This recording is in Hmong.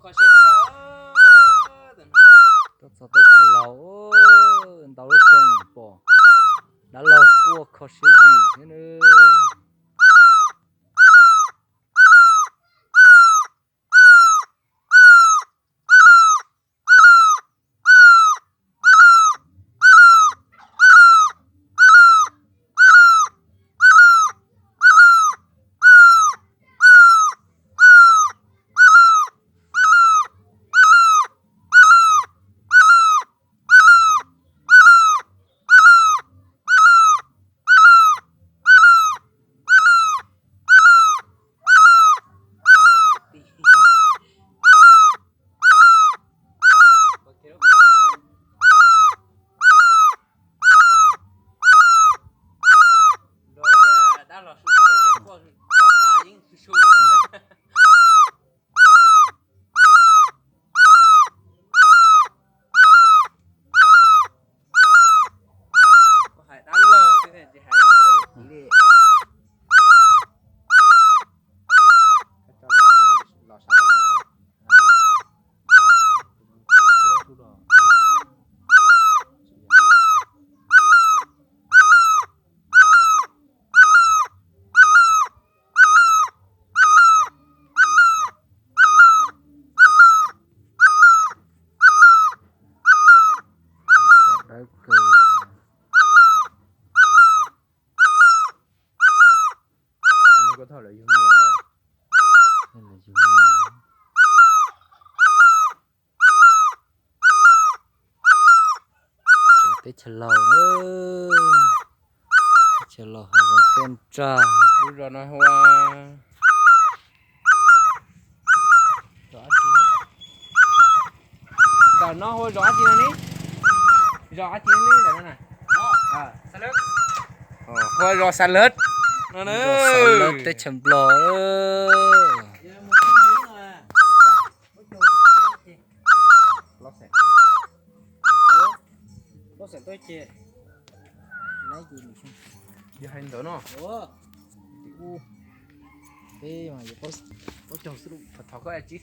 Tuaj txog teb chaws Laug, ntau lub xyoo pom dab laug quaj kho siab zim thiab nawb. Dab los su cia ces quaj tob ta yeeb su su. Koj hais dab laug xwb tsis hais niam tais yawm txiv li. Koj tso lub xov tooj los saib tom no. Tshiab tub los. Dawb kawg. Koj thov lawv yug me nyuam los? Lawv yug me nyuam. Tsev teb chaws Laug, teb chaws Laug hauv zos Tiaj Nrag. Lub zos no hu ua, ntawm no hu ua zos dab tsi no ne? Zos dab tsi ne ntawm no na? Hu ua zos Xa Lawv no. Zos Xa Lawv teb chaws Nplog. Yog hais ntawd no, thov koj tsis